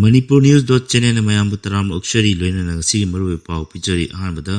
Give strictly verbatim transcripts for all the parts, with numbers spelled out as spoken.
Manipur News dot channelꯅ ꯃꯌꯥꯝꯕꯨ ꯇꯔꯥꯝꯅ ꯑꯣꯛꯆꯔꯤ꯫ ꯂꯣꯏꯅꯅ ꯉꯁꯤꯒꯤ ꯃꯔꯨꯑꯣꯏꯕ ꯄꯥꯎ ꯄꯤꯖꯔꯤ꯫ ꯑꯍꯥꯟꯕꯗ,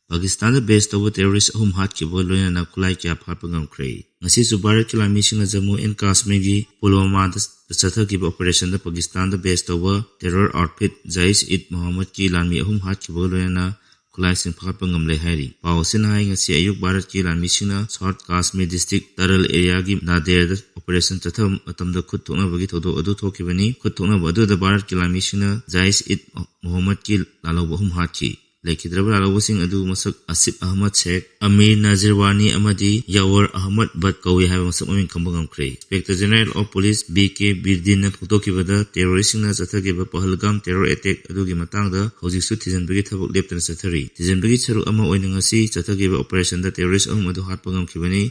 ꯄꯥꯀꯤꯁꯇꯥꯟꯗ base ꯇꯧꯕ terrorist ꯑꯍꯨꯝ ꯍꯥꯠꯈꯤꯕꯒ ꯂꯣꯏꯅꯅ ꯈꯨꯠꯂꯥꯏ ꯀꯌꯥ ꯐꯥꯠꯄ ꯉꯝꯈ꯭ꯔꯦ꯫ ꯉꯁꯤꯁꯨ ꯚꯥꯔꯠꯀꯤ ꯂꯥꯟꯃꯤꯁꯤꯡꯅ ꯖꯝꯃꯨ ꯑꯦꯟ ꯀꯥꯁꯃꯤꯔꯒꯤ ꯄꯨꯜꯋꯥꯃꯥꯗ ꯆꯠꯊꯈꯤꯕ operationꯗ ꯄꯥꯀꯤꯁꯇꯥꯟꯗ base ꯇꯧꯕ terror outfit ꯖꯥꯏꯁ ꯏꯗ ꯃꯣꯍꯝꯃꯗꯀꯤ ꯂꯥꯟꯃꯤ ꯑꯍꯨꯝ ꯍꯥꯠꯈꯤꯕꯒ ꯂꯣꯏꯅꯅ ꯈꯨꯠꯂꯥꯏꯁꯤꯡ ꯐꯥꯒꯠꯄ ꯉꯝꯂꯦ ꯍꯥꯏꯔꯤ꯫ ꯄꯥꯎ ꯑꯁꯤꯅ ꯍꯥꯏ, ꯉꯁꯤ ꯑꯌꯨꯛ ꯚꯥꯔꯠꯀꯤ ꯂꯥꯟꯃꯤꯁꯤꯡꯅ South Kashmir district Taral areaꯒꯤ ꯅꯥꯗꯦꯔꯗ operation ꯆꯠꯊꯕ ꯃꯇꯝꯗ ꯈꯨꯠ ꯊꯣꯛꯅꯕꯒꯤ ꯊꯧꯗꯣꯛ ꯑꯗꯨ ꯊꯣꯛꯈꯤꯕꯅꯤ꯫ ꯈꯨꯠ ꯊꯣꯛꯅꯕ ꯑꯗꯨꯗ ꯚꯥꯔꯠꯀꯤ ꯂꯥꯟꯃꯤꯁꯤꯡꯅ ꯖꯥꯏꯁ ꯏꯗ ꯃꯣꯍꯝꯃꯗꯀꯤ ꯂꯥꯜꯍꯧꯕ ꯑꯍꯨꯝ ꯍꯥꯠꯈꯤ꯫ ꯂꯩꯈꯤꯗ꯭ꯔꯕ ꯂꯥꯜꯍꯧꯕꯁꯤꯡ ꯑꯗꯨ ꯃꯁꯛ ꯑꯁꯤꯐ ꯑꯍꯃꯗ ꯁꯦꯈ, ꯑꯃꯤꯔ ꯅꯥꯖꯤꯔꯋꯥꯅꯤ ꯑꯃꯗꯤ ꯌꯥꯋꯔ ꯑꯍꯃꯗ ꯕꯠ ꯀꯧꯏ ꯍꯥꯏꯕ ꯃꯁꯛ ꯃꯃꯤꯡ ꯈꯪꯕ ꯉꯝꯈ꯭ꯔꯦ꯫ Inspector General of Police B K ꯕꯤꯔꯗꯤꯟꯅ ꯐꯣꯡꯗꯣꯛꯈꯤꯕꯗ, terroristꯁꯤꯡꯅ ꯆꯠꯊꯈꯤꯕ ꯄꯍꯜꯒꯥꯝ terror attack ꯑꯗꯨꯒꯤ ꯃꯇꯥꯡꯗ ꯍꯧꯖꯤꯛꯁꯨ ꯊꯤꯖꯤꯟꯕꯒꯤ ꯊꯕꯛ ꯂꯦꯞꯇꯅ ꯆꯠꯊꯔꯤ꯫ ꯊꯤꯖꯤꯟꯕꯒꯤ ꯁꯔꯨꯛ ꯑꯃ ꯑꯣꯏꯅ ꯉꯁꯤ ꯆꯠꯊꯈꯤꯕ operationꯗ terrorist ꯑꯍꯨꯝ ꯑꯗꯨ ꯍꯥꯠꯄ ꯉꯝꯈꯤꯕꯅꯤ꯫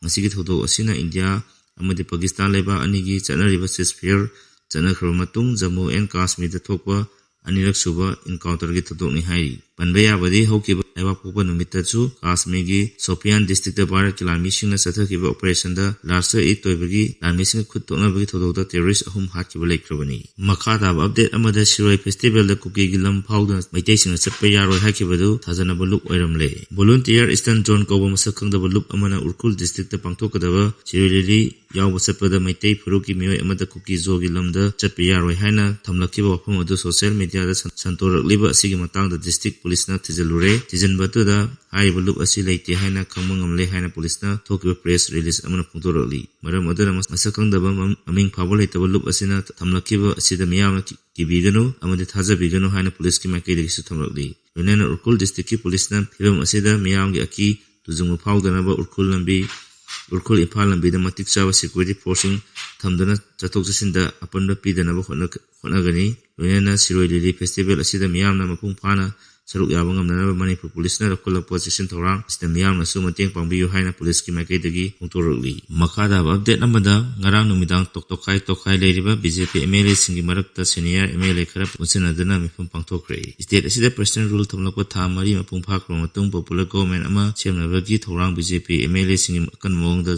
ꯃꯁꯤꯒꯤ ꯊꯧꯗꯣꯛ ꯑꯁꯤꯅ ꯏꯟꯗꯤꯌꯥ ꯑꯃꯗꯤ ꯄꯥꯀꯤꯁꯇꯥꯟ ꯂꯩꯕꯥꯛ ꯑꯅꯤꯒꯤ ꯆꯠꯅꯔꯤꯕ ceasefire ꯆꯠꯅꯈ꯭ꯔꯕ ꯃꯇꯨꯡ, ꯖꯝꯃꯨ ꯑꯦꯟ ꯀꯥꯁꯃꯤꯔꯗ ꯊꯣꯛꯄ ꯑꯅꯤꯔꯛ ꯁꯨꯕ encounterꯒꯤ ꯊꯧꯗꯣꯛꯅꯤ ꯍꯥꯏꯔꯤ꯫ ꯄꯟꯕ ꯌꯥꯕꯗꯤ, ꯍꯧꯈꯤꯕ ꯂꯩꯕꯥꯛꯄꯣꯛꯄ ꯅꯨꯃꯤꯠꯇꯁꯨ ꯀꯥꯁꯃꯤꯔꯒꯤ ꯁꯣꯄꯤꯌꯥꯟ districtꯇ ꯚꯥꯔꯠꯀꯤ ꯂꯥꯟꯃꯤꯁꯤꯡꯅ ꯆꯠꯊꯈꯤꯕ operationꯗ ꯂꯥꯁ ꯏꯗ ꯑꯣꯏꯕꯒꯤ ꯂꯥꯟꯃꯤꯁꯤꯡꯒ ꯈꯨꯠ ꯊꯣꯛꯅꯕꯒꯤ ꯊꯧꯗꯣꯛꯇ terrorist ꯑꯍꯨꯝ ꯍꯥꯠꯈꯤꯕ ꯂꯩꯈ꯭ꯔꯕꯅꯤ꯫ ꯃꯈꯥ ꯇꯥꯕ update ꯑꯃꯗ, ꯁꯤꯔꯣꯏ festivalꯗ ꯀꯨꯀꯤꯒꯤ ꯂꯝ ꯐꯥꯎꯗꯨꯅ ꯃꯩꯇꯩꯁꯤꯡꯅ ꯆꯠꯄ ꯌꯥꯔꯣꯏ ꯍꯥꯏꯈꯤꯕꯗꯨ ꯊꯥꯖꯅꯕ ꯂꯨꯞ ꯑꯣꯏꯔꯝꯂꯦ꯫ Volunteer Eastern Zone ꯀꯧꯕ ꯃꯁꯛ ꯈꯪꯗꯕ ꯂꯨꯞ ꯑꯃꯅ ꯎꯔꯈꯨꯜ districtꯇ ꯄꯥꯡꯊꯣꯛꯀꯗꯕ ꯁꯤꯔꯣꯏ ꯂꯤꯂꯤ ꯌꯥꯎꯕ ꯆꯠꯄꯗ ꯃꯩꯇꯩ ꯐꯨꯔꯨꯞꯀꯤ ꯃꯤꯑꯣꯏ ꯑꯃꯗ ꯀꯨꯀꯤ ꯖꯣꯒꯤ ꯂꯝꯗ ꯆꯠꯄ ꯌꯥꯔꯣꯏ ꯍꯥꯏꯅ ꯊꯝꯂꯛꯈꯤꯕ ꯋꯥꯐꯝ ꯑꯗꯨ social mediaꯗ ꯁꯟ-, ꯁꯟꯇꯣꯔꯛꯂꯤꯕ ꯑꯁꯤꯒꯤ ꯃꯇꯥꯡꯗ district policeꯅ ꯊꯤꯖꯤꯜꯂꯨꯔꯦ꯫ ꯊꯤꯖꯤꯟꯕ ꯑꯗꯨꯗ ꯍꯥꯏꯔꯤꯕ ꯂꯨꯞ ꯑꯁꯤ ꯂꯩꯇꯦ ꯍꯥꯏꯅ ꯈꯪꯕ ꯉꯝꯂꯦ ꯍꯥꯏꯅ policeꯅ ꯊꯣꯛꯈꯤꯕ press release ꯑꯃꯅ ꯐꯣꯡꯗꯣꯔꯛꯂꯤ꯫ ꯃꯔꯝ ꯑꯗꯨꯅ ꯃꯁ-, ꯃꯁꯛ ꯈꯪꯗꯕ ꯃꯝ-, ꯃꯃꯤꯡ ꯐꯥꯕ ꯂꯩꯇꯕ ꯂꯨꯞ ꯑꯁꯤꯅ ꯊꯝꯂꯛꯈꯤꯕ ꯑꯁꯤꯗ ꯃꯤꯌꯥꯝꯅ ꯀꯤ-, ꯀꯤꯕꯤꯒꯅꯨ ꯑꯃꯗꯤ ꯊꯥꯖꯕꯤꯒꯅꯨ ꯍꯥꯏꯅ policeꯀꯤ ꯃꯥꯏꯀꯩꯗꯒꯤꯁꯨ ꯊꯝꯂꯛꯂꯤ꯫ ꯂꯣꯏꯅꯅ ꯎꯔꯈꯨꯜ districtꯀꯤ policeꯅ ꯐꯤꯕꯝ ꯑꯁꯤꯗ ꯃꯤꯌꯥꯝꯒꯤ ꯑꯀꯤ ꯇꯨꯖꯨꯡꯕ ꯐꯥꯎꯗꯅꯕ ꯎꯔꯈꯨꯜ ꯂꯝꯕꯤ, ꯎꯔꯈꯨꯜ ꯏꯝꯐꯥꯜ ꯂꯝꯕꯤꯗ ꯃꯇꯤꯛ ꯆꯥꯕ security forceꯁꯤꯡ ꯊꯝꯗꯨꯅ ꯆꯠꯊꯣꯛ ꯆꯠꯁꯤꯟꯗ ꯑꯄꯟꯕ ꯄꯤꯗꯅꯕ ꯍꯣꯠꯅ-, ꯍꯣꯠꯅꯒꯅꯤ꯫ ꯂꯣꯏꯅꯅ ꯁꯤꯔꯣꯏ ꯂꯤꯂꯤ festival ꯑꯁꯤꯗ ꯃꯤꯌꯥꯝꯅ ꯃꯄꯨꯡ ꯐꯥꯅ ꯁꯔꯨꯛ ꯌꯥꯕ ꯉꯝꯅꯅꯕ ꯃꯅꯤꯄꯨꯔ policeꯅ ꯂꯧꯈꯠꯂꯛꯄ ꯆꯦꯛꯁꯤꯟ ꯊꯧꯔꯥꯡ ꯑꯁꯤꯗ ꯃꯤꯌꯥꯝꯅꯁꯨ ꯃꯇꯦꯡ ꯄꯥꯡꯕꯤꯌꯨ ꯍꯥꯏꯅ policeꯀꯤ ꯃꯥꯏꯀꯩꯗꯒꯤ ꯐꯣꯡꯗꯣꯔꯛꯂꯤ꯫ ꯃꯈꯥ ꯇꯥꯕ update ꯑꯃꯗ, ꯉꯔꯥꯡ ꯅꯨꯃꯤꯗꯥꯡ ꯇꯣꯛ ꯇꯣꯈꯥꯏ ꯇꯣꯈꯥꯏ ꯂꯩꯔꯤꯕ BJP MLAꯁꯤꯡꯒꯤ ꯃꯔꯛꯇ senior MLA ꯈꯔ ꯄꯨꯟꯁꯤꯟꯅꯗꯨꯅ ꯃꯤꯐꯝ ꯄꯥꯡꯊꯣꯛꯈ꯭ꯔꯦ꯫ State ꯑꯁꯤꯗ President Rule ꯊꯝꯂꯛꯄ ꯊꯥ ꯃꯔꯤ ꯃꯄꯨꯡ ꯐꯥꯈ꯭ꯔꯕ ꯃꯇꯨꯡ popular government ꯑꯃ ꯁꯦꯝꯅꯕꯒꯤ ꯊꯧꯔꯥꯡ BJP MLAꯁꯤꯡꯒꯤ ꯑꯀꯟꯕ ꯃꯑꯣꯡꯗ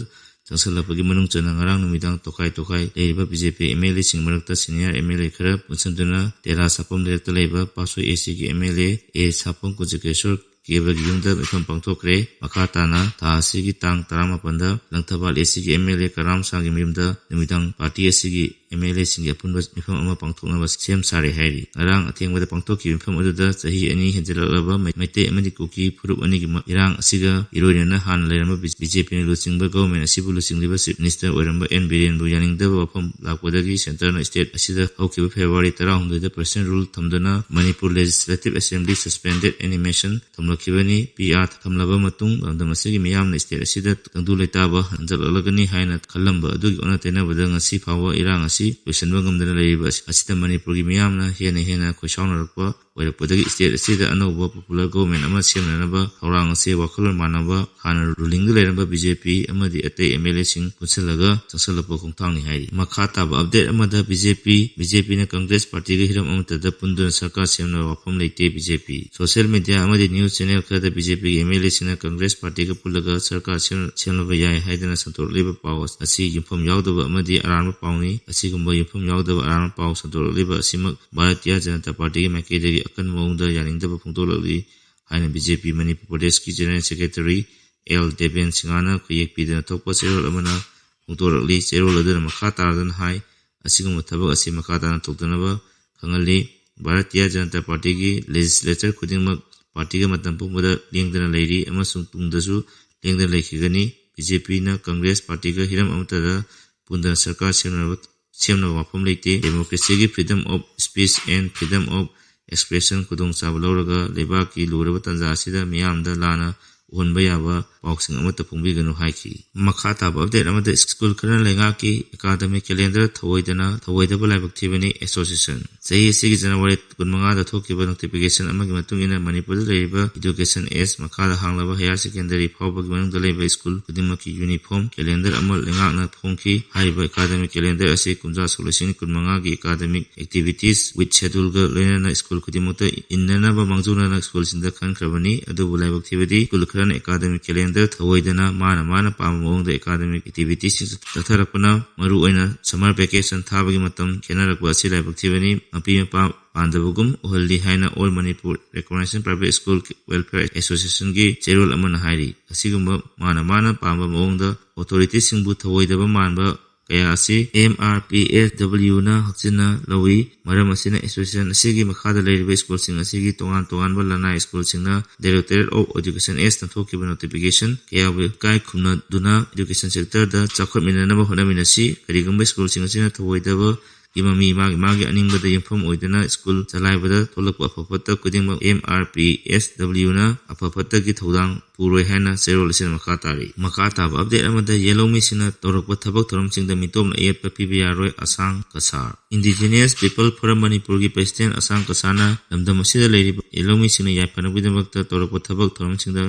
ꯆꯪꯁꯤꯜꯂꯛꯄꯒꯤ ꯃꯅꯨꯡ ꯆꯟꯅ ꯉꯔꯥꯡ ꯅꯨꯃꯤꯗꯥꯡ ꯇꯣꯈꯥꯏ ꯇꯣꯈꯥꯏ ꯂꯩꯔꯤꯕ B J P M L ꯑꯦꯁꯤꯡ ꯃꯔꯛꯇ ꯁꯤꯅꯤꯌꯔ ꯑꯦꯝ ꯑꯦꯜ ꯑꯦ ꯈꯔ ꯄꯨꯟꯁꯤꯟꯗꯨꯅ ꯇꯦꯔꯥ ꯁꯥꯐꯝ ꯂꯩꯔꯛꯇ ꯂꯩꯕ ꯄꯥꯠꯁꯣꯏ ꯑꯦ ꯁꯤꯒꯤ ꯑꯦꯝ ꯑꯦꯜ ꯑꯦ ꯑꯦ ꯁꯥꯐꯝ ꯀꯨꯟꯖꯀꯦꯁꯣꯔ ꯀꯦꯕꯒꯤ ꯌꯨꯝꯗ ꯃꯤꯐꯝ ꯄꯥꯡꯊꯣꯛꯈ꯭ꯔꯦ꯫ ꯃꯈꯥ ꯇꯥꯅ ꯊꯥ ꯑꯁꯤꯒꯤ ꯇꯥꯡ ꯇꯔꯥꯃꯥꯄꯟꯗ ꯂꯪꯊꯕꯥꯜ ꯑꯦ ꯁꯤꯒꯤ ꯑꯦꯝ ꯑꯦꯜ ꯑꯦ ꯀꯔꯥꯝ ꯁꯥꯡꯒꯤ ꯃꯌꯨꯝꯗ ꯅꯨꯃꯤꯗꯥꯡ ꯄꯥꯔꯇꯤ ꯑꯁꯤꯒꯤ ꯑꯦꯝ ꯑꯦꯜ ꯑꯦꯁꯤꯡꯒꯤ ꯑꯄꯨꯟꯕ ꯃꯤꯐꯝ ꯑꯃ ꯄꯥꯡꯊꯣꯛꯅꯕ ꯁꯦꯝ ꯁꯥꯔꯦ ꯍꯥꯏꯔꯤ꯫ ꯉꯔꯥꯡ ꯑꯊꯦꯡꯕꯗ ꯄꯥꯡꯊꯣꯛꯈꯤꯕ ꯃꯤꯐꯝ ꯑꯗꯨꯗ ꯆꯍꯤ ꯑꯅꯤ ꯍꯦꯟꯖꯜꯂꯛꯂꯕ ꯃꯩ-, ꯃꯩꯇꯩ ꯑꯃꯗꯤ ꯀꯨꯀꯤ ꯐꯨꯔꯨꯞ ꯑꯅꯤꯒꯤ ꯃ-, ꯏꯔꯥꯡ ꯑꯁꯤꯒ ꯏꯔꯣꯏꯅꯅ ꯍꯥꯟꯅ ꯂꯩꯔꯝꯕ ꯕꯤ ꯖꯦ ꯄꯤꯅ ꯂꯨꯆꯤꯡꯕ ꯒꯣꯚꯔꯟꯃꯦꯟꯠ ꯑꯁꯤꯕꯨ ꯂꯨꯆꯤꯡꯂꯤꯕ ꯆꯤꯐ ꯃꯤꯅꯤꯁꯇꯔ ꯑꯣꯏꯔꯝꯕ ꯑꯦꯟ ꯕꯤꯔꯦꯟꯕꯨ ꯌꯥꯅꯤꯡꯗꯕ ꯋꯥꯐꯝ ꯂꯥꯛꯄꯗꯒꯤ ꯁꯦꯟꯇꯔꯅ ꯁ꯭ꯇꯦꯠ ꯑꯁꯤꯗ ꯍꯧꯈꯤꯕ ꯐꯦꯕ꯭ꯔꯨꯋꯥꯔꯤ ꯇꯔꯥꯍꯨꯝꯗꯣꯏꯗ ꯄ꯭ꯔꯁꯤꯗꯦꯟꯠ ꯔꯨꯜ ꯊꯝꯗꯨꯅ Manipur legislative assembly suspended animation ꯊꯝꯂꯛꯈꯤꯕꯅꯤ꯫ ꯄꯤ ꯑꯥꯔ ꯊꯝꯂꯕ ꯃꯇꯨꯡ ꯂꯝꯗꯝ ꯑꯁꯤꯒꯤ ꯃꯤꯌꯥꯝꯅ ꯁ꯭ꯇꯦꯠ ꯑꯁꯤꯗ ꯇꯪꯗꯨ ꯂꯩꯇꯥꯕ ꯍꯟꯖꯜꯂꯛꯂꯒꯅꯤ ꯍꯥꯏꯅ ꯈꯜꯂꯝꯕ ꯑꯗꯨꯒꯤ ꯑꯣꯟꯅ ꯇꯩꯅꯕꯗ ꯉꯁꯤ ꯐꯥꯎꯕ ꯏꯔꯥꯡ ꯑꯁꯤ ꯂꯣꯏꯁꯤꯟꯕ ꯉꯝꯗꯅ ꯂꯩꯔꯤꯕ ꯑꯁꯤ-, ꯑꯁꯤꯗ ꯃꯅꯤꯄꯨꯔꯒꯤ ꯃꯤꯌꯥꯝꯅ ꯍꯦꯟꯅ ꯍꯦꯟꯅ ꯈꯣꯏꯁꯥꯎꯅꯔꯛꯄ ꯑꯣꯏꯔꯛꯄꯗꯒꯤ ꯁ꯭ꯇꯦꯠ ꯑꯁꯤꯗ ꯑꯅꯧꯕ ꯄꯣꯄꯨꯂꯔ ꯒꯣꯚꯔꯟꯃꯦꯟꯠ ꯑꯃ ꯁꯦꯝꯅꯅꯕ ꯊꯧꯔꯥꯡ ꯑꯁꯤ ꯋꯥꯈꯜꯂꯣꯟ ꯃꯥꯟꯅꯕ ꯍꯥꯟꯅ ꯔꯨꯂꯤꯡꯗ ꯂꯩꯔꯝꯕ ꯕꯤ ꯖꯦ ꯄꯤ ꯑꯃꯗꯤ ꯑꯇꯩ ꯑꯦꯝ ꯑꯦꯜ ꯑꯦꯁꯤꯡ ꯄꯨꯟꯁꯤꯜꯂꯒ ꯆꯪꯁꯤꯜꯂꯛꯄ ꯈꯣꯡꯊꯥꯡꯅꯤ ꯍꯥꯏꯔꯤ꯫ ꯃꯈꯥ ꯇꯥꯕ ꯑꯞꯗꯦꯠ ꯑꯃꯗ ꯕꯤ ꯖꯦ ꯄꯤ, ꯕꯤ ꯖꯦ ꯄꯤꯅ ꯀꯪꯒ꯭ꯔꯦꯁ ꯄꯥꯔꯇꯤꯒ ꯍꯤꯔꯝ ꯑꯃꯠꯇꯗ ꯄꯨꯟꯗꯨꯅ ꯁꯔꯀꯥꯔ ꯁꯦꯝꯅꯕ ꯋꯥꯐꯝ ꯂꯩꯇꯦ ꯕꯤ ꯖꯦ ꯄꯤ꯫ ꯁꯣꯁꯤꯌꯦꯜ ꯃꯤꯗꯤꯌꯥ ꯑꯃꯗꯤ ꯅ꯭ꯌꯨꯁ ꯆꯦꯅꯦꯜ ꯈꯔꯗ ꯕꯤ ꯖꯦ ꯄꯤꯒꯤ ꯑꯦꯝ ꯑꯦꯜ ꯑꯦꯁꯤꯡꯅ ꯀꯪꯒ꯭ꯔꯦꯁ ꯄꯥꯔꯇꯤꯒ ꯄꯨꯜꯂꯒ ꯁꯔꯀꯥꯔ ꯁꯦꯝ-, ꯁꯦꯝꯂꯕ ꯌꯥꯏ ꯍꯥꯏꯗꯅ ꯁꯟꯗꯣꯔꯛꯂꯤꯕ ꯄꯥꯎ ꯑꯁꯤ ꯌꯨꯝꯐꯝ ꯌꯥꯎꯗꯕ ꯑꯃꯗꯤ ꯑꯔꯥꯟꯕ ꯄꯥꯎꯅꯤ꯫ ꯑꯁꯤꯒꯨꯝꯕ ꯌꯨꯝꯐꯝ ꯌꯥꯎꯗꯕ ꯑꯔꯥꯟꯕ ꯄꯥꯎ ꯁꯟꯗꯣꯔꯛꯂꯤꯕ ꯑꯁꯤꯃꯛ ꯚꯥꯔꯇꯤꯌ ꯖꯅꯇꯥ ꯄꯥꯔꯇꯤꯒꯤ ꯃꯥꯏꯀꯩꯗꯒꯤ ꯑꯀꯟꯕ ꯃꯑꯣꯡꯗ ꯌꯥꯅꯤꯡꯗꯕ ꯐꯣꯡꯗꯣꯛꯂꯛꯂꯤ ꯍꯥꯏꯅ ꯕꯤ ꯖꯦ ꯄꯤ ꯃꯅꯤꯄꯨꯔ ꯄ꯭ꯔꯗꯦꯁꯀꯤ ꯖꯦꯅꯔꯦꯜ ꯁꯦꯀ꯭ꯔꯦꯇꯔꯤ ꯑꯦꯜ ꯗꯦꯕꯦꯟ ꯁꯤꯡꯍꯅ ꯈꯨꯌꯦꯛ ꯄꯤꯗꯨꯅ ꯊꯣꯛꯄ ꯆꯦꯔꯣꯜ ꯑꯃꯅ ꯐꯣꯡꯗꯣꯔꯛꯂꯤ꯫ ꯆꯦꯔꯣꯜ ꯑꯗꯨꯅ ꯃꯈꯥ ꯇꯥꯔꯗꯨꯅ ꯍꯥꯏ, ꯑꯁꯤꯒꯨꯝꯕ ꯊꯕꯛ ꯑꯁꯤ ꯃꯈꯥ ꯇꯥꯅ ꯇꯧꯗꯅꯕ ꯈꯪꯍꯜꯂꯤ꯫ ꯚꯥꯔꯇꯤꯌ ꯖꯅꯇꯥ ꯄꯥꯔꯇꯤꯒꯤ ꯂꯦꯖꯤꯁꯂꯦꯆꯔ ꯈꯨꯗꯤꯡꯃꯛ ꯄꯥꯔꯇꯤꯒ ꯃꯇꯝ ꯄꯨꯝꯕꯗ ꯂꯦꯡꯗꯅ ꯂꯩꯔꯤ ꯑꯃꯁꯨꯡ ꯇꯨꯡꯗꯁꯨ ꯂꯦꯡꯗꯅ ꯂꯩꯈꯤꯒꯅꯤ꯫ ꯕꯤ ꯖꯦ ꯄꯤꯅ ꯀꯪꯒ꯭ꯔꯦꯁ ꯄꯥꯔꯇꯤꯒ ꯍꯤꯔꯝ ꯑꯃꯠꯇꯗ ꯄꯨꯟꯗꯅ ꯁꯔꯀꯥꯔ ꯁꯦꯝꯅꯕ, ꯁꯦꯝꯅꯕ ꯋꯥꯐꯝ ꯂꯩꯇꯦ꯫ Democracy ꯒꯤ freedom of speech and freedom of expression ꯈꯨꯗꯣꯡꯆꯥꯕ ꯂꯧꯔꯒ ꯂꯩꯕꯥꯛꯀꯤ ꯂꯨꯔꯕ ꯇꯥꯟꯖꯥ ꯑꯁꯤꯗ ꯃꯤꯌꯥꯝꯗ ꯂꯥꯟꯅ ꯎꯍꯟꯕ ꯌꯥꯕ ꯄꯥꯎꯁꯤꯡ ꯑꯃꯠꯇ ꯐꯣꯡꯕꯤꯒꯅꯨ ꯍꯥꯏꯈꯤ꯫ ꯃꯈꯥ ꯇꯥꯕ ꯑꯞꯗꯦꯠ ꯑꯃꯗ ꯁ꯭ꯀꯨꯜ ꯈꯔꯅ ꯂꯩꯉꯥꯛꯀꯤ ꯑꯦꯀꯥꯗꯃꯤꯛ ꯀꯦꯂꯦꯟꯗꯔ ꯊꯧꯑꯣꯏꯗꯅ, ꯊꯧꯑꯣꯏꯗꯕ ꯂꯥꯏꯕꯛ ꯊꯤꯕꯅꯤ ꯑꯦꯁꯣꯁꯤꯌꯦꯁꯟ꯫ ꯆꯍꯤ ꯑꯁꯤꯒꯤ ꯖꯅꯋꯥꯔꯤ ꯀꯨꯟꯃꯉꯥꯗ ꯊꯣꯛꯈꯤꯕ notification ꯑꯃꯒꯤ ꯃꯇꯨꯡ ꯏꯟꯅ ꯃꯅꯤꯄꯨꯔꯗ ꯂꯩꯔꯤꯕ education age ꯃꯈꯥꯗ ꯍꯥꯡꯂꯕ higher secondary ꯐꯥꯎꯕꯒꯤ ꯃꯅꯨꯡꯗ ꯂꯩꯕ ꯁ꯭ꯀꯨꯜ ꯈꯨꯗꯤꯡꯃꯛꯀꯤ uniform calendar ꯑꯃ ꯂꯩꯉꯥꯛꯅ ꯐꯣꯡꯈꯤ꯫ ꯍꯥꯏꯔꯤꯕ academic calendar ꯑꯁꯤ ꯀꯨꯝꯖꯥ ꯁꯣꯛ ꯂꯤꯁꯤꯡ ꯀꯨꯟꯃꯉꯥꯒꯤ academic activities with scheduleꯒ ꯂꯣꯏꯅꯅ ꯁ꯭ꯀꯨꯜ ꯈꯨꯗꯤꯡꯃꯛꯇ ꯏꯟꯅꯅꯕ ꯃꯥꯡꯖꯧꯅꯅ ꯁ꯭ꯀꯨꯜꯁꯤꯡꯗ ꯈꯟꯈ꯭ꯔꯕꯅꯤ꯫ ꯑꯗꯨꯕꯨ ꯂꯥꯏꯕꯛ ꯊꯤꯕꯗꯤ ꯁ꯭ꯀꯨꯜ ꯈꯔꯅ academic calendar ꯊꯧꯑꯣꯏꯗꯅ ꯃꯥꯅ ꯃꯥꯅ ꯄꯥꯝꯕ ꯃꯑꯣꯡꯗ academic activitiesꯁꯤꯡ ꯆꯠꯊꯔꯛꯄꯅ ꯃꯔꯨꯑꯣꯏꯅ summer vacation ꯊꯥꯕꯒꯤ ꯃꯇꯝ ꯈꯦꯠꯅꯔꯛꯄ ꯑꯁꯤ ꯂꯥꯏꯕꯛ ꯊꯤꯕꯅꯤ꯫ ꯃꯄꯤ ꯃꯄꯥ ꯄꯥꯟꯗꯕꯒꯨꯝ ꯑꯣꯏꯍꯜꯂꯤ ꯍꯥꯏꯅ All Manipur Recognition Private School Welfare Associationꯒꯤ ꯆꯦꯔꯣꯜ ꯑꯃꯅ ꯍꯥꯏꯔꯤ꯫ ꯑꯁꯤꯒꯨꯝꯕ ꯃꯥꯅ ꯃꯥꯅ ꯄꯥꯝꯕ ꯃꯑꯣꯡꯗ authorityꯁꯤꯡꯕꯨ ꯊꯧꯑꯣꯏꯗꯕ ꯃꯥꯟꯕ ꯀꯌꯥ ꯑꯁꯤ MRPSWꯅ ꯍꯛꯆꯤꯟꯅ ꯂꯧꯏ꯫ ꯃꯔꯝ ꯑꯁꯤꯅ association ꯑꯁꯤꯒꯤ ꯃꯈꯥꯗ ꯂꯩꯔꯤꯕ ꯁ꯭ꯀꯨꯜꯁꯤꯡ ꯑꯁꯤꯒꯤ ꯇꯣꯉꯥꯟ ꯇꯣꯉꯥꯟꯕ ꯂꯅꯥꯏ ꯁ꯭ꯀꯨꯜꯁꯤꯡꯅ Directorate of Education ꯑꯦꯁꯅ ꯊꯣꯛꯈꯤꯕ notification ꯀꯌꯥꯕꯨ ꯏꯀꯥꯏ ꯈꯨꯝꯅꯗꯨꯅ education sectorꯗ ꯆꯥꯎꯈꯠꯃꯤꯟꯅꯅꯕ ꯍꯣꯠꯅꯃꯤꯟꯅꯁꯤ꯫ ꯀꯔꯤꯒꯨꯝꯕ ꯁ꯭ꯀꯨꯜꯁꯤꯡ ꯑꯁꯤꯅ ꯊꯧꯑꯣꯏꯗꯕ ꯒꯤ ꯃꯃꯤ ꯃꯥꯒꯤ ꯃꯥꯒꯤ ꯑꯅꯤꯡꯕꯗ ꯌꯨꯝꯐꯝ ꯑꯣꯏꯗꯨꯅ ꯁ꯭ꯀꯨꯜ ꯆꯂꯥꯏꯕꯗ ꯊꯣꯛꯂꯛꯄ ꯑꯐ ꯐꯠꯇ ꯈꯨꯗꯤꯡꯃꯛ MRPSWꯅ ꯑꯐ ꯐꯠꯇꯒꯤ ꯊꯧꯗꯥꯡ ꯄꯨꯔꯣꯏ ꯍꯥꯏꯅ ꯆꯦꯔꯣꯜ ꯑꯁꯤꯅ ꯃꯈꯥ ꯇꯥꯔꯤ꯫ ꯃꯈꯥ ꯇꯥꯕ update ꯑꯃꯗ ꯌꯦꯜꯍꯧꯃꯤꯁꯤꯡꯅ ꯇꯧꯔꯛꯄ ꯊꯕꯛ ꯊꯧꯔꯝꯁꯤꯡꯗ ꯃꯤꯇꯣꯞꯅ ꯑꯌꯦꯠꯄ ꯄꯤꯕ ꯌꯥꯔꯣꯏ, ꯑꯁꯥꯡ ꯀꯁꯥꯔ꯫ Indigenous People Forum ꯃꯅꯤꯄꯨꯔꯒꯤ president ꯑꯁꯥꯡ ꯀꯁꯥꯔꯅ ꯂꯝꯗꯝ ꯑꯁꯤꯗ ꯂꯩꯔꯤꯕ ꯌꯦꯜꯍꯧꯃꯤꯁꯤꯡꯅ ꯌꯥꯏꯐꯅꯕꯒꯤꯗꯃꯛꯇ ꯇꯧꯔꯛꯄ ꯊꯕꯛ ꯊꯧꯔꯝꯁꯤꯡꯗ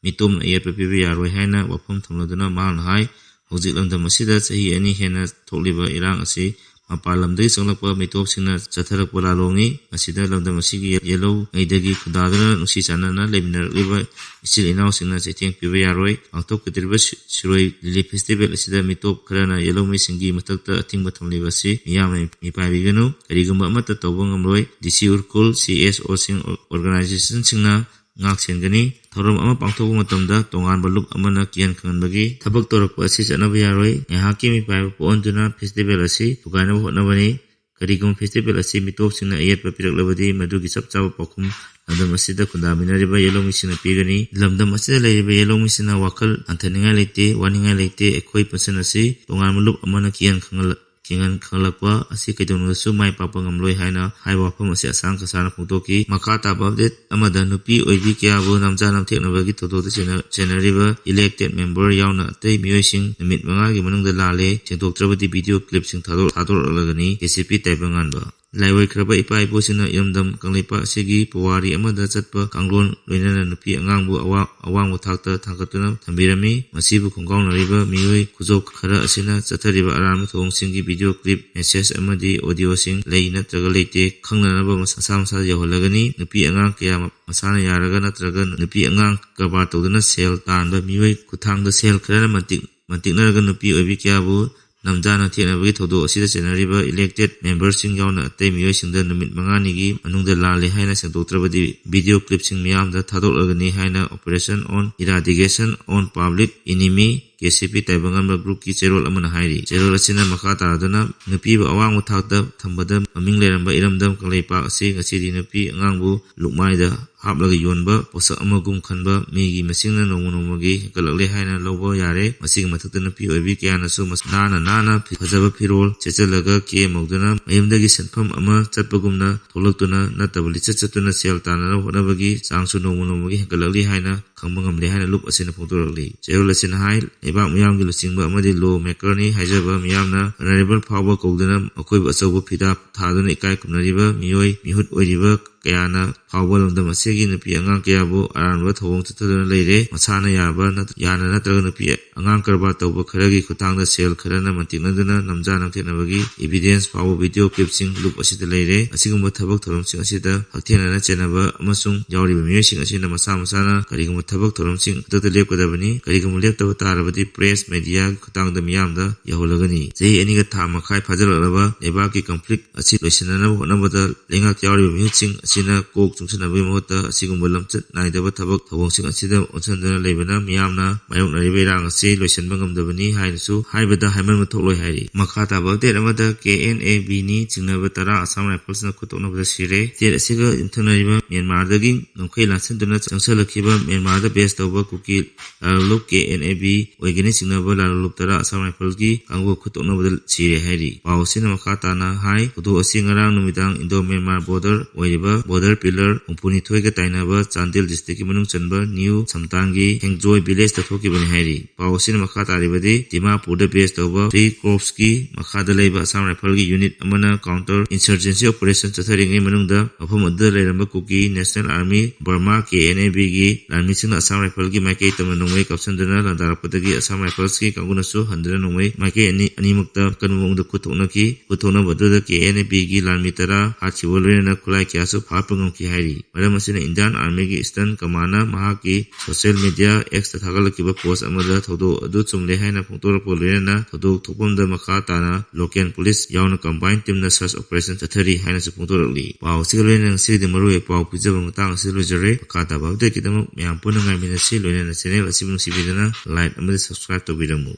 ꯃꯤꯇꯣꯞꯅ ꯑꯌꯦꯠꯄ ꯄꯤꯕ ꯌꯥꯔꯣꯏ ꯍꯥꯏꯅ ꯋꯥꯐꯝ ꯊꯝꯂꯗꯨꯅ ꯃꯍꯥꯛꯅ ꯍꯥꯏ, ꯍꯧꯖꯤꯛ ꯂꯝꯗꯝ ꯑꯁꯤꯗ ꯆꯍꯤ ꯑꯅꯤ ꯍꯦꯟꯅ ꯊꯣꯛꯂꯤꯕ ꯏꯔꯥꯡ ꯑꯁꯤ ꯃꯄꯥꯟ ꯂꯝꯗꯒꯤ ꯆꯪꯂꯛꯄ ꯃꯤꯇꯣꯞꯁꯤꯡꯅ ꯆꯠꯊꯔꯛꯄ ꯂꯥꯂꯣꯡꯅꯤ꯫ ꯃꯁꯤꯗ ꯂꯝꯗꯝ ꯑꯁꯤꯒꯤ ꯌꯦꯜꯍꯧꯉꯩꯗꯒꯤ ꯈꯨꯟꯗꯥꯗꯨꯅ ꯅꯨꯡꯁꯤ ꯆꯥꯟꯅꯅ ꯂꯩꯃꯤꯟꯅꯔꯛꯂꯤꯕ ꯏꯆꯤꯜ ꯏꯅꯥꯎꯁꯤꯡꯅ ꯆꯩꯊꯦꯡ ꯄꯤꯕ ꯌꯥꯔꯣꯏ꯫ ꯄꯥꯡꯊꯣꯛꯀꯗꯧꯔꯤꯕ ꯁꯤ-, ꯁꯤꯔꯣꯏ ꯂꯤꯂꯤ festival ꯑꯁꯤꯗ ꯃꯤꯇꯣꯞ ꯈꯔꯅ ꯌꯦꯜꯍꯧꯃꯤꯁꯤꯡꯒꯤ ꯃꯊꯛꯇ ꯑꯊꯤꯡꯕ ꯊꯝꯂꯤꯕ ꯑꯁꯤ ꯃꯤꯌꯥꯝꯅ ꯃꯤꯄꯥꯏꯕꯤꯒꯅꯨ꯫ ꯀꯔꯤꯒꯨꯝꯕ ꯑꯃꯠꯇ ꯇꯧꯕ ꯉꯝꯂꯣꯏ꯫ DC ꯎꯔꯈꯨꯜ, CSOꯁꯤꯡ, organizationꯁꯤꯡꯅ ꯉꯥꯛꯁꯦꯟꯒꯅꯤ꯫ ꯊꯧꯔꯝ ꯑꯃ ꯄꯥꯡꯊꯣꯛꯄ ꯃꯇꯝꯗ ꯇꯣꯉꯥꯟꯕ ꯂꯨꯞ ꯑꯃꯅ ꯀꯤꯍꯟ ꯈꯪꯍꯟꯕꯒꯤ ꯊꯕꯛ ꯇꯧꯔꯛꯄ ꯑꯁꯤ ꯆꯠꯅꯕ ꯌꯥꯔꯣꯏ꯫ ꯉꯥꯏꯍꯥꯛꯀꯤ ꯃꯤꯄꯥꯏꯕ ꯄꯣꯛꯍꯟꯗꯨꯅ festival ꯑꯁꯤ ꯊꯨꯒꯥꯏꯅꯕ ꯍꯣꯠꯅꯕꯅꯤ꯫ ꯀꯔꯤꯒꯨꯝꯕ festival ꯑꯁꯤ ꯃꯤꯇꯣꯞꯁꯤꯡꯅ ꯑꯌꯦꯠꯄ ꯄꯤꯔꯛꯂꯕꯗꯤ ꯃꯗꯨꯒꯤ ꯆꯞ ꯆꯥꯕ ꯄꯥꯎꯈꯨꯝ ꯂꯝꯗꯝ ꯑꯁꯤꯗ ꯈꯨꯟꯗꯥꯃꯤꯟꯅꯔꯤꯕ ꯌꯦꯜꯍꯧꯃꯤꯁꯤꯡꯅ ꯄꯤꯒꯅꯤ꯫ ꯂꯝꯗꯝ ꯑꯁꯤꯗ ꯂꯩꯔꯤꯕ ꯌꯦꯜꯍꯧꯃꯤꯁꯤꯡꯅ ꯋꯥꯈꯜ ꯍꯟꯊꯅꯤꯡꯉꯥꯏ ꯂꯩꯇꯦ, ꯋꯥꯅꯤꯡꯉꯥꯏ ꯂꯩꯇꯦ꯫ ꯑꯩꯈꯣꯏ ꯄꯨꯟꯁꯤꯟ ꯑꯁꯤ ꯇꯣꯉꯥꯟꯕ ꯂꯨꯞ ꯑꯃꯅ ꯀꯤꯍꯟ ꯈꯪꯍꯜꯂ-, ꯀꯤꯍꯟ ꯈꯪꯍꯜꯂꯛꯄ ꯑꯁꯤ ꯀꯩꯗꯧꯅꯨꯡꯗꯁꯨ ꯃꯥꯏ ꯄꯥꯛꯄ ꯉꯝꯂꯣꯏ ꯍꯥꯏꯅ ꯍꯥꯏꯕ ꯋꯥꯐꯝ ꯑꯁꯤ ꯑꯁꯥꯡ ꯀꯁꯥꯔꯅ ꯐꯣꯡꯗꯣꯛꯈꯤ꯫ ꯃꯈꯥ ꯇꯥꯕ update ꯑꯃꯗ ꯅꯨꯄꯤ ꯑꯣꯏꯕꯤ ꯀꯌꯥꯕꯨ ꯅꯝꯖꯥ ꯅꯝꯊꯦꯛꯅꯕꯒꯤ ꯊꯧꯗꯣꯛꯇ ꯆꯦꯟꯅ-, ꯆꯦꯟꯅꯔꯤꯕ elected member ꯌꯥꯎꯅ ꯑꯇꯩ ꯃꯤꯑꯣꯏꯁꯤꯡ ꯅꯨꯃꯤꯠ ꯃꯉꯥꯒꯤ ꯃꯅꯨꯡꯗ ꯂꯥꯜꯂꯦ, ꯁꯦꯡꯗꯣꯛꯇ꯭ꯔꯕꯗꯤ video clipꯁꯤꯡ ꯊꯥꯗꯣꯛ-, ꯊꯥꯗꯣꯔꯛꯂꯒꯅꯤ꯫ ACP ꯇꯥꯏꯕꯪꯉꯥꯟꯕ꯫ ꯂꯥꯏꯑꯣꯏꯈ꯭ꯔꯕ ꯏꯄꯥ ꯏꯄꯨꯁꯤꯡꯅ ꯏꯔꯝꯗꯝ ꯀꯪꯂꯩꯄꯥꯛ ꯑꯁꯤꯒꯤ ꯄꯨꯋꯥꯔꯤ ꯑꯃꯗ ꯆꯠꯄ ꯀꯥꯡꯂꯣꯟ ꯂꯣꯏꯅꯅ ꯅꯨꯄꯤ ꯑꯉꯥꯡꯕꯨ ꯑꯋꯥ-, ꯑꯋꯥꯡꯕ ꯊꯥꯛꯇ ꯊꯥꯡꯒꯠꯇꯨꯅ ꯊꯝꯕꯤꯔꯝꯃꯤ꯫ ꯃꯁꯤꯕꯨ ꯈꯣꯡꯒꯥꯎꯅꯔꯤꯕ ꯃꯤꯑꯣꯏ ꯈꯨꯖꯣꯞ ꯈꯔ ꯑꯁꯤꯅ ꯆꯠꯊꯔꯤꯕ ꯑꯔꯥꯟꯕ ꯊꯧꯑꯣꯡꯁꯤꯡꯒꯤ video clip, message ꯑꯃꯗꯤ audio ꯁꯤꯡ ꯂꯩ ꯅꯠꯇ꯭ꯔꯒ ꯂꯩꯇꯦ ꯈꯪꯅꯅꯕ ꯃꯁꯥ ꯃꯁꯥꯗ ꯌꯧꯍꯜꯂꯒꯅꯤ꯫ ꯅꯨꯄꯤ ꯑꯉꯥꯡ ꯀꯌꯥ ꯃꯁꯥꯅ ꯌꯥꯔꯒ ꯅꯠꯇ꯭ꯔꯒ ꯅꯨꯄꯤ ꯑꯉꯥꯡ ꯀꯔꯕꯥꯔ ꯇꯧꯗꯨꯅ ꯁꯦꯜ ꯇꯥꯟꯕ ꯃꯤꯑꯣꯏ ꯈꯨꯠꯊꯥꯡꯗ ꯁꯦꯜ ꯈꯔꯅ ꯃꯟꯇꯤꯛ-, ꯃꯟꯇꯤꯛꯅꯔꯒ ꯅꯨꯄꯤ ꯑꯣꯏꯕꯤ ꯀꯌꯥꯕꯨ ꯅꯝꯖꯥ ꯅꯝꯊꯦꯛꯅꯕꯒꯤ ꯊꯧꯗꯣꯛ ꯑꯁꯤꯗ ꯆꯦꯟꯅꯔꯤꯕ elected member ꯁꯤꯡ ꯌꯥꯎꯅ ꯑꯇꯩ ꯃꯤꯑꯣꯏꯁꯤꯡꯗ ꯅꯨꯃꯤꯠ ꯃꯉꯥꯅꯤꯒꯤ ꯃꯅꯨꯡꯗ ꯂꯥꯜꯂꯦ ꯍꯥꯏꯅ ꯁꯦꯡꯗꯣꯛꯇ꯭ꯔꯕꯗꯤ video clip ꯁꯤꯡ ꯃꯤꯌꯥꯝꯗ ꯊꯥꯗꯣꯛꯂꯒꯅꯤ ꯍꯥꯏꯅ Operation on Eradication on Public Enemy, K C P, ꯇꯥꯏꯕꯪꯉꯥꯟꯕ group ꯀꯤ ꯆꯦꯔꯣꯜ ꯑꯃꯅ ꯍꯥꯏꯔꯤ꯫ ꯆꯦꯔꯣꯜ ꯑꯁꯤꯅ ꯃꯈꯥ ꯇꯥꯔꯗꯨꯅ ꯅꯨꯄꯤꯕꯨ ꯑꯋꯥꯡꯕ ꯊꯥꯛꯇ ꯊꯝꯕꯗ ꯃꯃꯤꯡ ꯂꯩꯔꯝꯕ ꯏꯔꯝꯗꯝ ꯀꯪꯂꯩꯄꯥꯛ ꯑꯁꯤ ꯉꯁꯤꯗꯤ ꯅꯨꯄꯤ ꯑꯉꯥꯡꯕꯨ ꯂꯨꯛꯃꯥꯏꯗ ꯍꯥꯞꯂꯒ ꯌꯣꯟꯕ ꯄꯣꯠꯁꯛ ꯑꯃꯒꯨꯝ ꯈꯟꯕ ꯃꯤꯒꯤ ꯃꯁꯤꯡꯅ ꯅꯣꯡꯃ ꯅꯣꯡꯃꯒꯤ ꯍꯦꯟꯒꯠꯂꯛꯂꯦ ꯍꯥꯏꯅ ꯂꯧꯕ ꯌꯥꯔꯦ꯫ ꯃꯁꯤꯒꯤ ꯃꯊꯛꯇ ꯅꯨꯄꯤ ꯑꯣꯏꯕꯤ ꯀꯌꯥꯅꯁꯨ ꯃꯁ-, ꯅꯥꯟꯅ ꯅꯥꯟꯅ ꯐꯤ-, ꯐꯖꯕ ꯐꯤꯔꯣꯜ ꯁꯦꯠꯆꯜꯂꯒ ꯀꯦ ꯃꯧꯗꯨꯅ ꯃꯌꯨꯝꯗꯒꯤ ꯁꯦꯟꯐꯝ ꯑꯃ ꯆꯠꯄꯒꯨꯝꯅ ꯊꯣꯛꯂꯛꯇꯨꯅ ꯅꯠꯇꯕ ꯂꯤꯆꯠ ꯆꯠꯇꯨꯅ ꯁꯦꯜ ꯇꯥꯟꯅꯅꯕ ꯍꯣꯠꯅꯕꯒꯤ ꯆꯥꯡꯁꯨ ꯅꯣꯡꯃ ꯅꯣꯡꯃꯒꯤ ꯍꯦꯟꯒꯠꯂꯛꯂꯤ ꯍꯥꯏꯅ ꯈꯪꯕ ꯉꯝꯂꯦ ꯍꯥꯏꯅ ꯂꯨꯞ ꯑꯁꯤꯅ ꯐꯣꯡꯗꯣꯔꯛꯂꯤ꯫ ꯆꯦꯔꯣꯜ ꯑꯁꯤꯅ ꯍꯥꯏ, ꯂꯩꯕꯥꯛ ꯃꯤꯌꯥꯝꯒꯤ ꯂꯨꯆꯤꯡꯕ ꯑꯃꯗꯤ law maker ꯅꯤ ꯍꯥꯏꯖꯕ ꯃꯤꯌꯥꯝꯅ honourable ꯐꯥꯎꯕ ꯀꯧꯗꯨꯅ ꯃꯈꯣꯏꯕꯨ ꯑꯆꯧꯕ ꯐꯤꯗꯥ ꯊꯥꯗꯨꯅ ꯏꯀꯥꯏ ꯈꯨꯝꯅꯔꯤꯕ ꯃꯤꯑꯣꯏ ꯃꯤꯍꯨꯠ ꯑꯣꯏꯔꯤꯕ ꯀꯌꯥꯅ ꯐꯥꯎꯕ ꯂꯝꯗꯝ ꯑꯁꯤꯒꯤ ꯅꯨꯄꯤ ꯑꯉꯥꯡ ꯀꯌꯥꯕꯨ ꯑꯔꯥꯟꯕ ꯊꯧꯑꯣꯡ ꯆꯠꯊꯗꯨꯅ ꯂꯩꯔꯦ꯫ ꯃꯁꯥꯅ ꯌꯥꯕ ꯅꯠ-, ꯌꯥꯅ ꯅꯠꯇ꯭ꯔꯒ ꯅꯨꯄꯤ ꯑꯉꯥꯡ ꯀꯔꯕꯥꯔ ꯇꯧꯕ ꯈꯔꯒꯤ ꯈꯨꯠꯊꯥꯡꯗ ꯁꯦꯜ ꯈꯔꯅ ꯃꯟꯇꯤꯛꯅꯗꯨꯅ ꯅꯝꯖꯥ ꯅꯝꯊꯦꯛꯅꯕꯒꯤ evidence ꯐꯥꯎꯕ video clip ꯁꯤꯡ ꯂꯨꯞ ꯑꯁꯤꯗ ꯂꯩꯔꯦ꯫ ꯑꯁꯤꯒꯨꯝꯕ ꯊꯕꯛ ꯊꯧꯔꯝꯁꯤꯡ ꯑꯁꯤꯗ ꯍꯛꯊꯦꯡꯅꯅ ꯆꯦꯟꯅꯕ ꯑꯃꯁꯨꯡ ꯌꯥꯎꯔꯤꯕ ꯃꯤꯑꯣꯏꯁꯤꯡ ꯑꯁꯤꯅ ꯃꯁꯥ ꯃꯁꯥꯅ ꯀꯔꯤꯒꯨꯝꯕ ꯊꯕꯛ ꯊꯧꯔꯝꯁꯤꯡ ꯈꯨꯗꯛꯇ ꯂꯦꯞꯀꯗꯕꯅꯤ꯫ ꯀꯔꯤꯒꯨꯝꯕ ꯂꯦꯞꯇꯕ ꯇꯥꯔꯕꯗꯤ press media ꯒꯤ ꯈꯨꯠꯊꯥꯡꯗ ꯃꯤꯌꯥꯝꯗ ꯌꯧꯍꯜꯂꯒꯅꯤ꯫ ꯆꯍꯤ ꯑꯅꯤꯒ ꯊꯥ ꯃꯈꯥꯏ ꯐꯥꯖꯤꯜꯂꯛꯂꯕ ꯂꯩꯕꯥꯛꯀꯤ conflict ꯑꯁꯤ ꯂꯣꯏꯁꯤꯟꯅꯅꯕ ꯍꯣꯠꯅꯕꯗ ꯂꯩꯉꯥꯛꯇ ꯌꯥꯎꯔꯤꯕ ꯃꯤꯍꯨꯠꯁꯤꯡ ꯑꯁꯤꯅ ꯀꯣꯛ ꯆꯨꯡꯁꯤꯟꯅꯕꯒꯤ ꯃꯍꯨꯠꯇ ꯑꯁꯤꯒꯨꯝꯕ ꯂꯝꯆꯠ ꯅꯥꯏꯗꯕ ꯊꯕꯛ ꯊꯧꯑꯣꯡꯁꯤꯡ ꯑꯁꯤꯗ ꯑꯣꯟꯁꯤꯟꯗꯨꯅ ꯂꯩꯕꯅ ꯃꯤꯌꯥꯝꯅ ꯃꯥꯌꯣꯛꯅꯔꯤꯕ ꯏꯔꯥꯡ ꯑꯁꯤ ꯂꯣꯏꯁꯤꯟꯕ ꯉꯝꯗꯕꯅꯤ ꯍꯥꯏꯅꯁꯨ ꯍꯥꯏꯕꯗ ꯍꯥꯏꯃꯟꯕ ꯊꯣꯛꯂꯣꯏ ꯍꯥꯏꯔꯤ꯫ ꯃꯈꯥ ꯇꯥꯕ update ꯑꯃꯗ K N A B ꯅꯤ ꯆꯤꯡꯅꯕ ꯇꯔꯥ Assam Rifles ꯅ ꯈꯨꯠꯇꯣꯛꯅꯕꯗ ꯁꯤꯔꯦ꯫ State ꯑꯁꯤꯒ ꯌꯨꯝꯊꯪꯅꯔꯤꯕ ꯃ꯭ꯌꯥꯟꯃꯥꯔꯗꯒꯤ ꯉꯝꯈꯩ ꯂꯥꯟꯁꯤꯟꯗꯨꯅ ꯆꯪꯁꯤꯜꯂꯛꯈꯤꯕ ꯃ꯭ꯌꯥꯟꯃꯥꯔꯗ base ꯇꯧꯕ ꯀꯨꯀꯤ ꯂꯥꯂꯣꯂꯨꯞ K N A B ꯑꯣꯏꯒꯅꯤ ꯆꯤꯡꯅꯕ ꯂꯥꯂꯣꯂꯨꯞ ꯇꯔꯥ Assam Rifles ꯀꯤ ꯀꯥꯡꯕꯨ ꯈꯨꯠꯇꯣꯛꯅꯕꯗ ꯁꯤꯔꯦ ꯍꯥꯏꯔꯤ꯫ ꯄꯥꯎ ꯑꯁꯤꯅ ꯃꯈꯥ ꯇꯥꯅ ꯍꯥꯏ, ꯊꯧꯗꯣꯛ ꯑꯁꯤ ꯉꯔꯥꯡ ꯅꯨꯃꯤꯗꯥꯡ Indo Myanmar border ꯑꯣꯏꯔꯤꯕ border pillar ꯍꯨꯝꯐꯨꯅꯤꯊꯣꯏꯒ ꯇꯥꯏꯅꯕ ꯆꯥꯟꯗꯦꯜ districtꯀꯤ ꯃꯅꯨꯡ ꯆꯟꯕ ꯅ꯭ꯌꯨ ꯁꯝꯇꯥꯡꯒꯤ ꯍꯦꯡꯖꯣꯏ villageꯇ ꯊꯣꯛꯈꯤꯕꯅꯤ ꯍꯥꯏꯔꯤ꯫ ꯄꯥꯎ ꯑꯁꯤꯅ ꯃꯈꯥ ꯇꯥꯔꯤꯕꯗꯤ ꯗꯤꯃꯥꯄꯨꯔꯗ base ꯇꯧꯕ three corpsꯀꯤ ꯃꯈꯥꯗ ꯂꯩꯕ Assam Riflesꯀꯤ unit ꯑꯃꯅ counter insurgency operation ꯆꯠꯊꯔꯤꯉꯩ ꯃꯅꯨꯡꯗ ꯃꯐꯝ ꯑꯗꯨꯗ ꯂꯩꯔꯝꯕ ꯀꯨꯀꯤ National Army Burma, KNA-Bꯒꯤ ꯂꯥꯟꯃꯤꯁꯤꯡꯅ Assam Riflesꯀꯤ ꯃꯥꯏꯀꯩ ꯇꯝꯅ ꯅꯣꯡꯃꯩ ꯀꯥꯞꯁꯤꯟꯗꯨꯅ ꯂꯥꯟꯗꯥꯔꯛꯄꯗꯒꯤ Assam Riflesꯀꯤ ꯀꯥꯡꯕꯨꯅꯁꯨ ꯍꯟꯗꯨꯅ ꯅꯣꯡꯃꯩ ꯃꯥꯏꯀꯩ ꯑꯅꯤ, ꯑꯅꯤꯃꯛꯇ ꯑꯀꯟꯕ ꯃꯑꯣꯡꯗ ꯈꯨꯠ ꯊꯣꯛꯅꯈꯤ꯫ ꯈꯨꯠ ꯊꯣꯛꯅꯕ ꯑꯗꯨꯗ KNA-Bꯒꯤ ꯂꯥꯟꯃꯤ ꯇꯔꯥ ꯍꯥꯠꯈꯤꯕ ꯂꯣꯏꯅꯅ ꯈꯨꯠꯂꯥꯏ ꯀꯌꯥꯁꯨ ꯐꯥꯠꯄ ꯉꯝꯈꯤ ꯍꯥꯏꯔꯤ꯫ ꯃꯔꯝ ꯑꯁꯤꯅ Indian Armyꯒꯤ Eastern Commandꯅ ꯃꯍꯥꯛꯀꯤ social media Xꯇ ꯊꯥꯒꯠꯂꯛꯈꯤꯕ post ꯑꯃꯗ ꯊꯧꯗꯣꯛ ꯑꯗꯨ ꯆꯨꯝꯂꯦ ꯍꯥꯏꯅ ꯐꯣꯡꯗꯣꯔꯛꯄ ꯂꯣꯏꯅꯅ ꯊꯧꯗꯣꯛ ꯊꯣꯛꯐꯝꯗ ꯃꯈꯥ ꯇꯥꯅ local police ꯌꯥꯎꯅ combined teamꯅ search operation ꯆꯠꯊꯔꯤ ꯍꯥꯏꯅꯁꯨ ꯐꯣꯡꯗꯣꯔꯛꯂꯤ꯫ ꯄꯥꯎ ꯑꯁꯤꯒ ꯂꯣꯏꯅꯅ ꯉꯁꯤꯒꯤꯗꯤ ꯃꯔꯨꯑꯣꯏꯕ ꯄꯥꯎ ꯄꯤꯖꯕ ꯃꯇꯥꯡ ꯑꯁꯤꯗ ꯂꯣꯏꯖꯔꯦ꯫ ꯃꯈꯥ ꯇꯥꯕ updateꯀꯤꯗꯃꯛ ꯃꯌꯥꯝ ꯄꯨꯟꯅ ꯉꯥꯏꯃꯤꯟꯅꯁꯤ꯫ ꯂꯣꯏꯅꯅ channel ꯑꯁꯤꯕꯨ ꯅꯨꯡꯁꯤꯕꯤꯗꯨꯅ like ꯑꯃꯗꯤ subscribe ꯇꯧꯕꯤꯔꯝꯃꯨ꯫